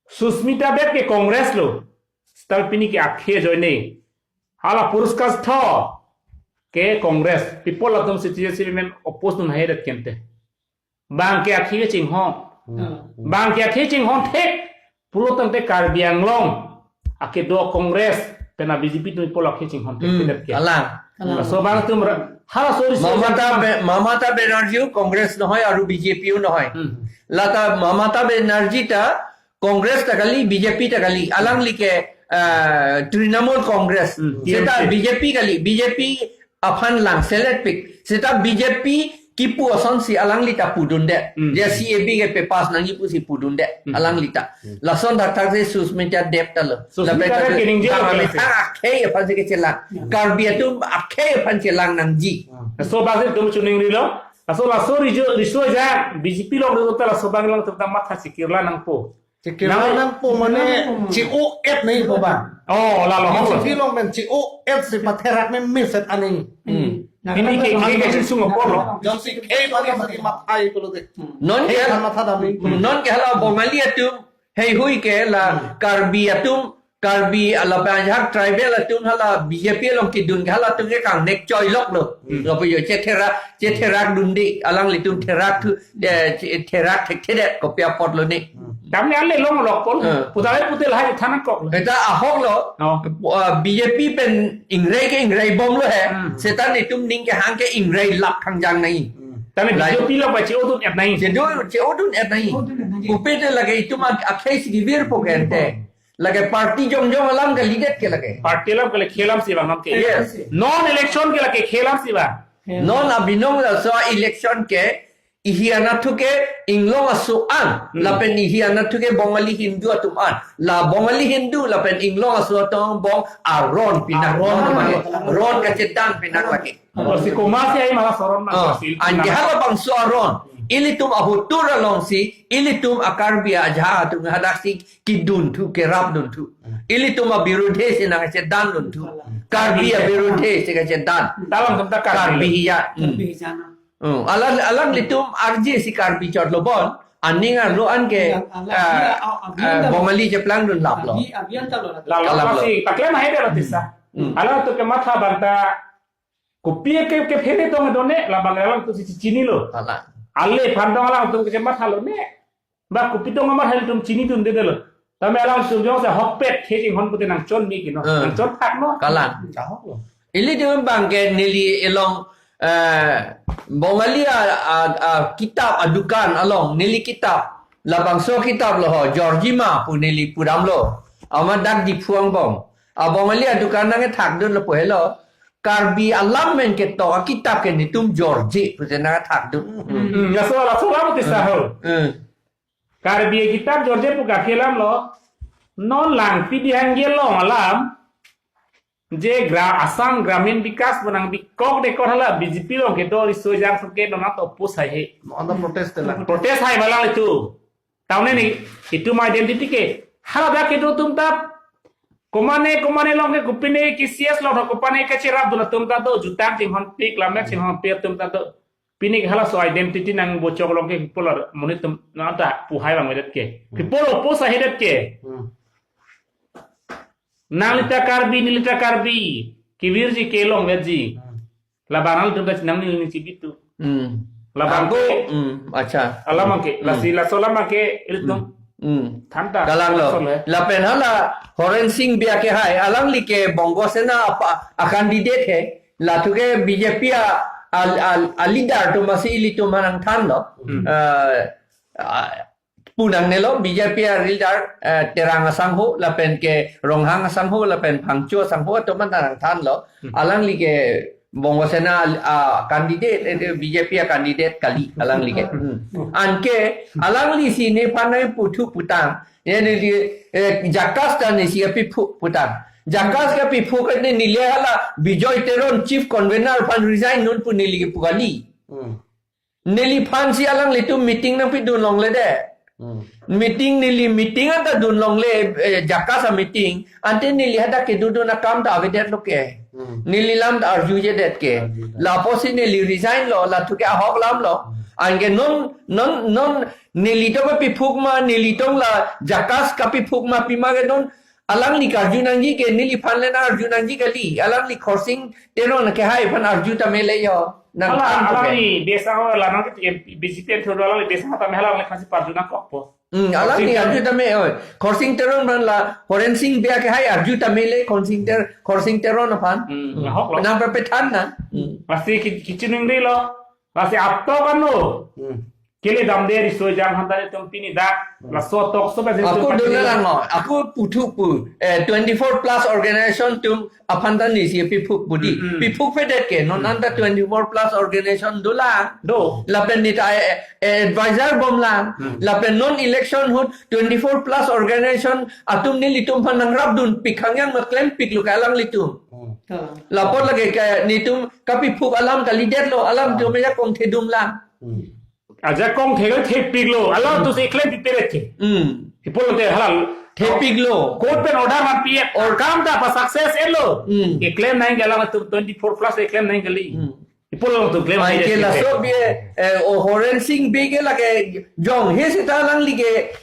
Sushmita Dev ke Congress lo. Seta pini ke akhei ajoine. Hala Puruskar Thaw ke Congress, people atum citizenship amendment oppose dun haidet kente. Bang ke akhei chinghon. Hmm. Bang ke akhei chinghon thek. Pulo tangte Karbi Anglong akedo Congress pen a B J P atum pulo akhei chinghon thek. Hmm, tidak ke. Alang. Alang. So bang atum ra-, halaso ri Mamata Be-, Mamata Banerjee Congress nohoi aru B J P nohoi. Hmm. Lata Mamata Banerjee ta Congress ta kali, B J P ta kali. Alangli ke, eh, Trinamool Congress. Hmm, seta T M C. B J P kali, B J P aphan lang selet pik. Seta B J P kipu asonsi alangli ta pudunde. Hmm. Je C A A ke pass nangji pusi pudunde. Hmm. Alangli ta. Hmm. Lason thakthak si Susmita Dev ta lo. Susmita Dev ke ningje lo. Karbi akhei aphan si kechelang. Hmm. Karbi atum akhei aphan chelang nangji. Hmm. So bang si atum chuning rilo. Laso laso rijo riso ja B J P along rijo ta laso bang along atum ta matha si kirla nangpo. Chikirla nangpo mane che-o-et nangpo bang. Oh, lalo. Chikirlong men che-o-et si patherak men miset ani. Hmm. Ini ke ke ke sung apor lo. Jongsi khei mane mane mathai pulote. Non ke, khei kan matha dam ni. Non ke hala Bongali atum, heihui ke la Karbi atum, Karbi lapen ajahak tribal atum hala B J P along kedun ke halatum ke kangnek choilok lo. Hmm. Lapu yo chetherak, chetherak dunde, alanglitum therak thu, eh, che-, therak thekthedet kopi apotlo ne. Damne ale longlok pol. Eh. Pudai pudel hai thanak kok lo. Eta ahok lo. No. Uh, B J P pen ingrai ke ingrai bom lo he. Hmm. Seta netum ning kehang ke ingrai lap khangjang nai. Hmm. Tame Lai. B J P lo ba che-o dun-et nai. Che-o dun-et nai. Che-o dun-et nai. Kopi te lake itum a-, akhei si kevir po kente. Lake party jongjong alam kalidet ke lake. Party alam ke lake khei alam si bang nam ke. Yes. Non election ke lake khei alam si bang. Non abinong laso election ke ihi anatthu ke inglong aso an. Hmm. Lapen ihi anatthu ke Bongali Hindu atum an. La Bongali Hindu lapen inglong aso atum bong aron pinang. Aron. Ron kachetang pinang lake. Aron si komat si ai mala soron ma. Oh, si anke hala bangso aron. Ilitum ahotur alongsi, ilitum a-Karbi ajahak atum hadak si kedun thu, kerap dun thu. Ilitum abirudhe si nangchedan dun thu. Karbi abirudhe si kachedan. Dalam tentang Karbi. Karbi ya. Hmm. Karbi jana. Oh, alang, alanglitum arje si Karbi chot lo bon. Aning arlo an ke, alang, ah, alang, ah, alang, Bongali cheplang dun lap lo. Abi, abi an ta lo. Lalo. Lalo. Pasi, paklem hai dia lo tisa. Hmm. Alang tu kematha bang ta kopi ke, ke phene tong done, labang alang tu si chini lo. Alang. Ale phan tong alang tu kematha lo ne. Ba kopi tong amar hal tum chini dun de lo. Tame alang tum jongsi hokpet khei chinghon pute nangchon mi kino. Hmm. Nangchon thak no. Kalang. Chahok lo. Ilitum bang ke neli elong, eh, Bongali a, a, a, kitap adukan along neli kitap. Labangso kitap lo ho, Georgima pu neli pudam lo. Amat dak Diphu angbong. A Bongali adukan nangkethak dun lo pu helo. Karbi alam men ketok akitap ke netum George pute nangkethak dun. Hmm. Hmm, laso, laso alam tisa ho. Hmm. Karbi kitap George pu kakhei alam lo. Non lang pidi hangge long alam. Je gra Assam Gramin Vikas pu nang bikok de kor hala B J P along kedo riso jang sung ke non ato oppose hai he. Anda protest de lang. Protest hai malang itu. Taune ni itum identity ke. Hala dak kedo atum ta. Komane, komane along ke kopine ke C S along kopane ke cherap dun atum ta do, jutang chinghon pik, lamet chinghon pik atum ta do. Pini ke halaso identity nang bochok along ke people are monit tum nang ta pu hai bang medet ke. Hmm. People oppose hai det ke. Hmm. Nangli ta Karbi, neli ta Karbi. Kevirji kelongverji. Hmm. Labang nangtum ta nang neli ningchibitu. Hmm. Labang aku, ke, hmm, acha. Alam ke, hmm, lasi laso alam ke, ilitum. Hmm. Hmm. Than ta, kalang lo. Laso le. Lapen hala, Horen Sing Bey ke hai, alangli ke Bongo Sena apa, a candidate he. Lathu ke B J P a, a, a, a leader atum masi ilitum aphan nangthan lo. Hmm. Eh, a, pu nangne lo, B J P a leader, eh, Terang asangho, lapen ke Ronghang asangho, lapen Phangcho asangho atum aphan nangthan lo. Hmm. Alangli ke Bongo Sena a, a candidate, eh, B J P a candidate kali, alangli ke. Hmm. Anke, alangli si nephan nangputhu putang. Ye neli, eh, JACAS ta nesi kapiphuk putang. JACAS kapiphuk ne neli hala Bijoy Teron chief convener aphan resign non pu neli kepu kali. Hmm. Neliphan si alanglitum meeting nangpidun longle de. Hmm. Meeting neli meeting anta dun longle, eh, JACAS a meeting. Ante neli hadak kedodun akam ta avedet lo ke. Hmm. Neli lam ta arjujedet ke. Arjujedet. Lapusi neli resign lo, lathu ke ahok alam lo. Hmm. Anke non, non, non, nelitum kapiphuk ma, nelitum la JACAS kapiphuk ma pima ke non, alangli karju nangji ke neliphan le nang arju nangji kali. Alangli Khorsing Teron kehai aphan arju tame le yo. Nang Ala, than alangli besa ho, la nang ke B J P an thodo alangli besa ho tame hala alangli khasi parju nangkokpo. Hmm, alangli Khorsing Teron. Arju tame, oi. Khorsing Teron aphan la, Horensing Bey kehai arju tame le, Khorsing Ter-, Khorsing Teron aphan. Hmm, hmm. Nahok lo. Nang perpethan na. Hmm. Lasi ki-, kachiningri lo. Lasi atok anu. Hmm. Kele damde riso jam hantari tum pini dak. Hmm. Laso atok so besi Ako tum dona pini lang, oh. Ako puthu pu. Eh, twenty-four plus organization atum aphan ta nesi piphuk budi. Mm, mm. Piphukpedet ke, non Mm. anta twenty-four plus organization dolang. Do. Lapen neta, eh, eh, advisor bomlang. Mm. Lapen non election ahut twenty-four plus organization atum nelitum aphan nangrapdun pik hangyang ma klempiklo ke alanglitum. Mm. Kalang. Lapot lake ke netum kapiphuk alam kalidetlo, alam Ah. tum ya kongthedumlang. Mm. Ajakong thek thepiklo, alam atum si klem piperet ke. Hmm. Ipo lote halal. Thepiklo. Court pen order man pi-et. Or kam ta pa success etlo. Hmm. Keklem nangji alam atum twenty-four plus keklem nangji kali. Hmm. Ipo lo atum klem Ai nangji ke kali. Laso Bey, eh, o Horensing Bey ke lake jonghe seta alangli ke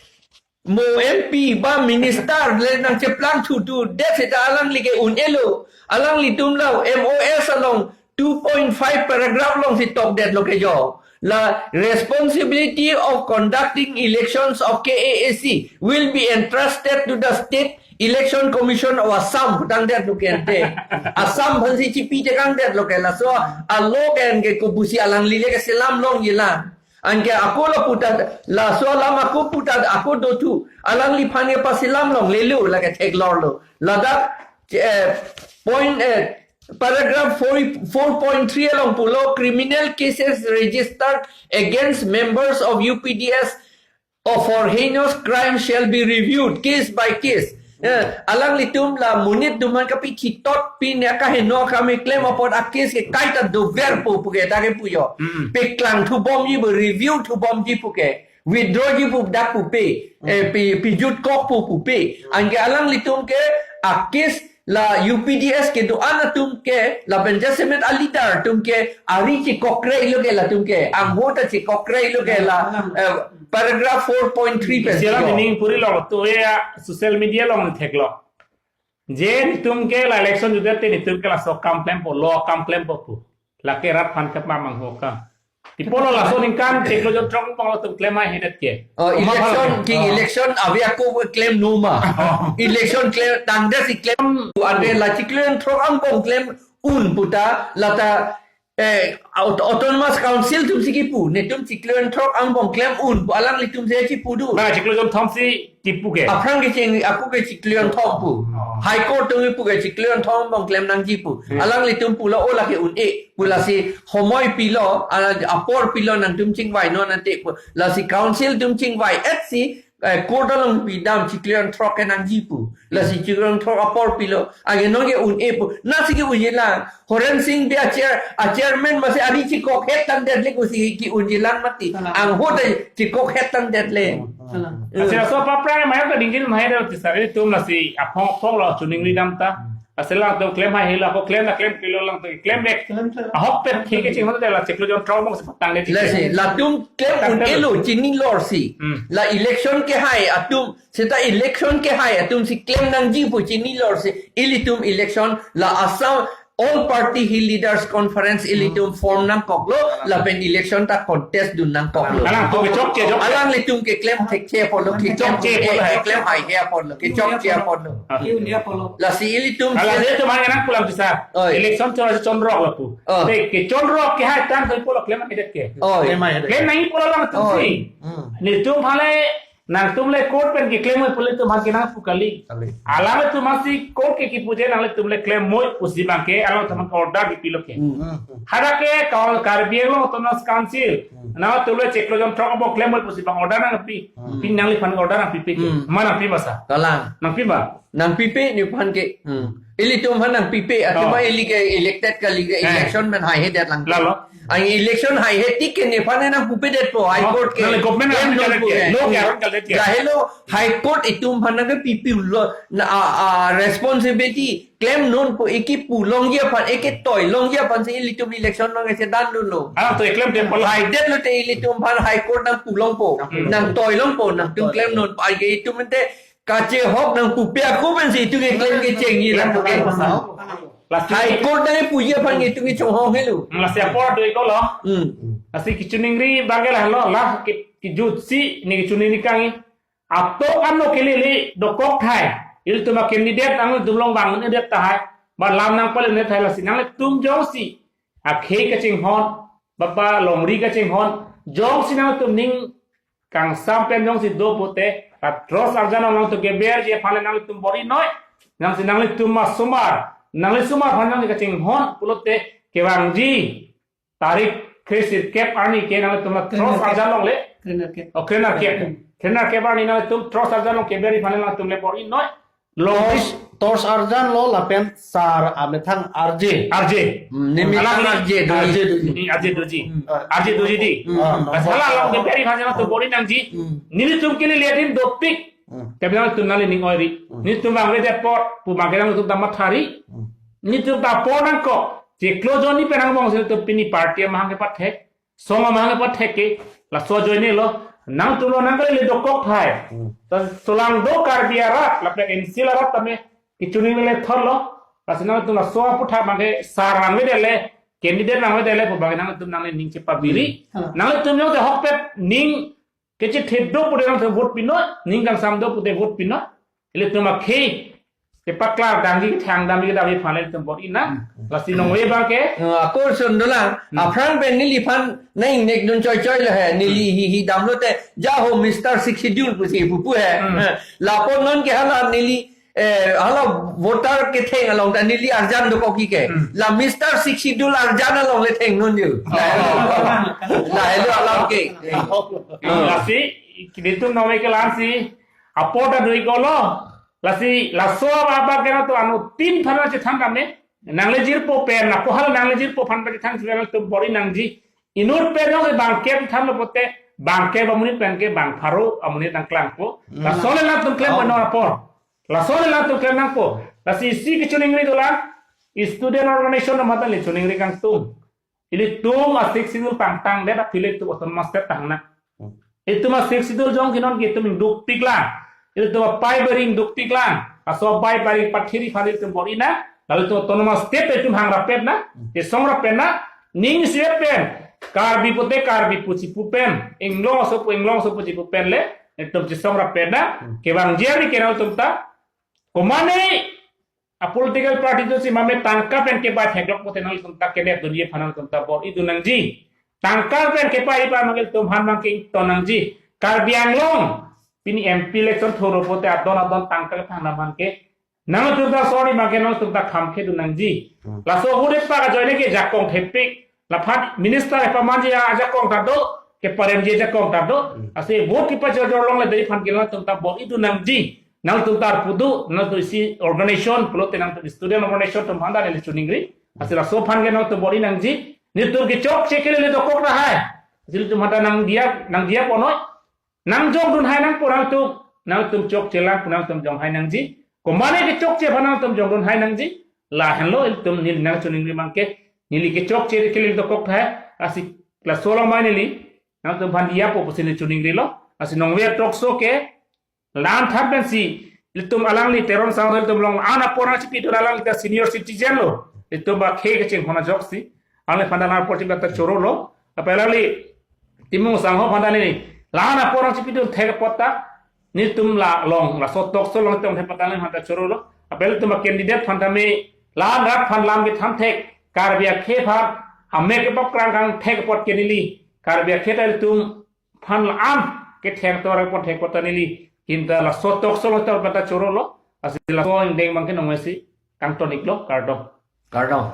mo M P ba minister le nangcheplang thudu det seta alangli ke un-elo. Alanglitum la M O S along two point five paragraph alongsi tokdetlo ke jo. La responsibility of conducting elections of K A A C will be entrusted to the State Election Commission of Assam, putangdetlo ke ante. Assam aphansi chipi tekangdetlo ke laso alo ke anke kopusi alangli le keselam longjilang. Anke ako la puta, laso alam ako puta, ako dothu. Alangliphan kepaselam longlelo, lake theklorlo. Ladak, eh, point, eh, paragraph four, four point three along pulo, criminal cases registered against members of U P D S or for heinous crime shall be reviewed case by case. Eh, alanglitum la monit atum aphan kapichitot pine kaheno akam keklem apot a case ke kaita doverpo puke ta ke pujo. Mm. Peklang thubomji pu, review thubomji puke. Withdraw ji pu dak pupe. Eh, pi, pijutkokpo pupe. Anke alanglitum ke a case la U P D S kedo-an atum ke lapen jasemet a leader atum ke ari chekokre lo ke latum ke. Angho ta chekokre lo ke la, eh, paragraph four point three pen. Isi alam chekok. Meaning puri lo to ya social media along theklo. Je netum ke la election jutdet te netum ke laso akam klempo, law akam klempo pu. Lake rat aphan kepamang ho ka. Ipo lo laso aningkan chiklo jon throk angbong lo atum klem haihedet ke. Oh, Oma election, phala. King Oh. Election ave ako klem numa. Oh. Election klem tangdet si klem ante la chiklo jon throk angbong klem un puta lata, eh, aut-, Autonomous Council atum si kipu, netum chiklo jon throk angbong klem un pu alanglitum si chipu do. Na chiklo jon thom si kipu ke. Aphrang ke cheng, ako ke chiklo jon thom pu. Oh. High Court atum kipu ke chiklo jon thom angbong klem nangji pu. Hmm. Alanglitum pulo o lake un-e pu lasi homoi pilo, ala apor pilo nangtum chingvai non ante pu. Lasi council atum chingvai-et si, eh, court along pidam chiklo jon throk ke nangji pu. Lasi chiklo jon throk apor pilo. Anke non ke un-e pu. Nasi ke unjilang. Horensing Bey a chair, a chairman masi ari chekokhet tangdet le kosi ke unjilang mati. Salah. Angho ta chekokhet tangdet le. Salah. Eh. Achi laso papra maya ka dingjin maya da ti sari tum lasi aphong aphong lo chiningri dam ta. Asal lang atum klem haihelo, ako klem na klem kilo lang atum klem bek. Klem, klem. Ahok pet khi ke chingho de la chiklo jon throk angbong si patangdet. Lasi, latum klem Tangdet. Un-elo, chinilor si. Hmm. La election kehai atum, seta election kehai atum si klem nangji pu chinilor si. Ilitum election la Assam All Party Hill Leaders Conference ilitum Hmm. form nangkoklo, lapen election ta contest dun nangkoklo. Alang, to kechokche, chokche. Alanglitum keklem thekche apotlo, keklem Chokche apotlo. Keklem haihe apotlo, kechokche apotlo. Ah. Yun dia polo. Lasi ilitum Ala se- se tu mangena pulang bisa. Oi. Election chora si chonrok lapu. Oh. Te kechonrok kehai tang kali pulo klem haidet ke. Oi. Klem haidet. Klem nangji pulo lang atum Oi. Si. Hmm. Netum hale nangtum le court pen keklem moi pu le atum aphan ke nangpu kali. Kali. Alanglitum aphan si court ke kipu je nanglitum le klem moi pusi abang ke alanglitum aphan order kipilo ke. Hmm. Hmm. Hadak ke Kar-, Karbi Anglong Autonomous Council. Hmm. Nangtum le chiklo jon throk angbong klem moi pusi abang order nangpi. Hmm. Pini nangliphan order nangpipe ke. Hmm. Ma nangpi ma sa. Kalang. Nangpi ma. Nangpipe nephan ke. Hmm. Ilitum aphan nangpipe, athema Oh. ili ke elected kali ke Eh. Election pen haihedet lang. Lalo. Ang election haihe tik ke nephan nangpupedetpo, High Oh, Court ke. Nang government Klem nang nonpo ke. Lo ke aron kaldet ke. Lahelo High Court itum aphan nangkepipe lo, na, a, a, responsibility klem nonpo, eke pu longji aphan, eke toi longji aphan si ilitum election nangkechedan dunlo. Ah, to eklem tempo lo. Haidet lote ilitum aphan High Court nangpu longpo. Nangpu longpo. Nangtoi longpo, nangtum Nangtoi. Klem nonpo. Anke itum ante kachehok nangpupe ako pensi itum ke claim kecheng-i lang ke. Lasi High Court nangpuji aphan itum ke chonghong helo. Lasi apor do-iklo. Hmm. Lasi kachiningri abang ke lahelo, la ke, kejutsi ne kachiningri kang-i. Atok ano kelele dokok tahai. Ilitum a-candidate nangtum along bang-un-edet tahai. Ba lam nangpale-un-edet tahai, lasi nanglitum jongsi akhei kachinghon, ba pa longri kachinghon, jongsi nangtum ning kangsam pen jongsi do pute, la tros arjan along nangtum keberji aphan le nanglitum bor-inoi. Nangsi nanglitum asomar, nanglitum asomar aphan nangli kachinghon pulote kevangji tarik kresirkep arni ke nanglitum la tros Krenarkep. arjan along le. Krenarkep. Oh, krenarkep. Krenarkep arni nanglitum tros arjan along keberji aphan le nanglitum le bor-inoi. Lo Tors, tors arjan lo lapen sar amethang arje. Arje. Hmm, ne methang Alang arje, doji. Arje doji. Hmm, arje doji. Hmm. Arje doji di. Hmm. Ah, Asala along keberji aphan le nanglitum bor-i nangji. Hmm. Nelitum kelele adim dopik. Hmm. Tapi nanglitum nangli ning oiri. Hmm. Nelitum vangvedet apot pu abang ke nanglitum ta mathari. Hmm. Nelitum ta apor nangkok. Chiklo jonni pen angbong si nelitum pini party amahang kepathek, song amahang kepathek ke, laso ajoine lo, nangtum lo nangkelele dokok tahai. Hmm. Ta solang do Karbi arat, lapen N C L arat tame, kachiningri le thotlo, lasi nangtum laso aphuthak abang ke sar vangvedet le, candidate vangvedet le, pu abang ke nangtum nangli ning chepabiri. Hmm. Nanglitum jongsi ahokpet ning kachethe do pute nangtum vote pinoi, ning kangsam do pute vote pinoi. Ilitum akhei kepaklar damji, kethang damji, kedamji aphan le ilitum bor-i nang. Hmm. Lasi nonve abang ke. Eh, ako ason dolang. Hmm. Aphrang pen neliphan nang-ingnek dun choichoi lo he. Neli Hmm. hi hi damlote, ja ho Mister Sixth Schedule pusi pupu he. Hmm. Eh, lapu non ke hala neli, eh, hala voter ketheng along ta neli arjan dokok ke. Hmm. La Mister Sixth Schedule arjan along le thengdun yo. Oh. Lahelo alam ke. Oh. Lasi, nelitum nonve ke la-ansi apor ta do-iklo. Lasi laso abang ke nangtum anuttin aphan chethan kame. Nangle jirpo pen, lapu hal nangle jirpo aphan chethan si nangtum bor-i nangji. Inut pen jongsi bangkep thanlo pute, bangkep amonit pen ke bang pharo amonit nangklangpo. Hmm. Laso le nangtum klem Oh. non apor. Laso le nangtum klem nangpo. Lasi isi kachiningri dolang, student organization atum mate le chiningri kangtung. Ilitum a-Sixth Schedule pangtangdet aphi le itum autonomous state tang nang. Hmm. Itum a-Sixth Schedule jong ke non ke itum ingdukpik lang. Ilitum apai bari ingdukpik lang. Laso apai bari pathiri aphan itum bor-i nang. Lalu itum autonomous state itum hang rapet nang. Hmm. Chesong rapet nang. Ning isi pen. Karbi pute Karbi pu chipu pen. Inglong aso pu Inglong aso pu chipu pen le. Itum chesong rapet nang. Hmm. Kevangji arni ke nangtum ta. Komane a-political party atum si mame tangka pen kepai theklong pute nanglitum ta kenep dunji aphan nangtum ta bor-i dun nangji. Tangka pen kepai aphan nanglitum aphan nangke-ington nangji. Karbi Anglong pini M P election thuro pute adon adon tangka kethang dam aphan ke nangtum ta sorry abang ke nangtum ta kham kedun nangji. Hmm. Laso ahut epak ajoine ke jakong thepik. Laphan minister epamanji ajakong ta do, keparemji ajakong ta do. Hmm. Lasi vote kepajor-jor longle dei aphan ke nangtum ta bor-i dun nangji. Nangtum ta arpu do, nangtum isi organization, pulote nangtum student organization atum aphan ta neli chiningri. Lasi laso aphan ke nangtum bor-i nangji. Nelitum kechokche kelele dokok tahai. Lasi nelitum aphan ta nangdiya, nangdiya ponoi. Nangjongdun hai nangpo nangtum, nangtum chokche lang pu nangtum jong hai nangji. Komane kechokche aphan nangtum jongdun hai nangji. Lahenlo ilitum neli nangchiningri abang ke. Neli kechokche kelele dokok tahai. Lasi laso alam mai neli nangtum aphan diyapo pusi neli chiningrilo. Lasi nonve talk show ke la-an than pensi ilitum alangli Teron Sangho ilitum along la-an apor nangchipidun, alangli ta senior citizen lo. Ilitum akhei kachinghon ajoksi. Alangliphan ta la-an apor chipi ta chorolo. Lapen alangli Timung Sangho aphan ta neli la-an apor nangchipidun thek apot ta nelitum la along, laso talk show along itum thek apot ta neli aphan ta chorolo. Lapen ilitum a-candidate aphan tame la-an rat aphan lam kethan thek, Karbi akhei aphan amek kepap krang kangthek apot ke neli Karbi akhei ta ilitum aphan la-an ketheng tor apot thek apot ta neli hinta laso talk show along ta apot ta chorolo. Lasi laso angdeng abang ke nonve si kangton-iklo, kardom. Kardom.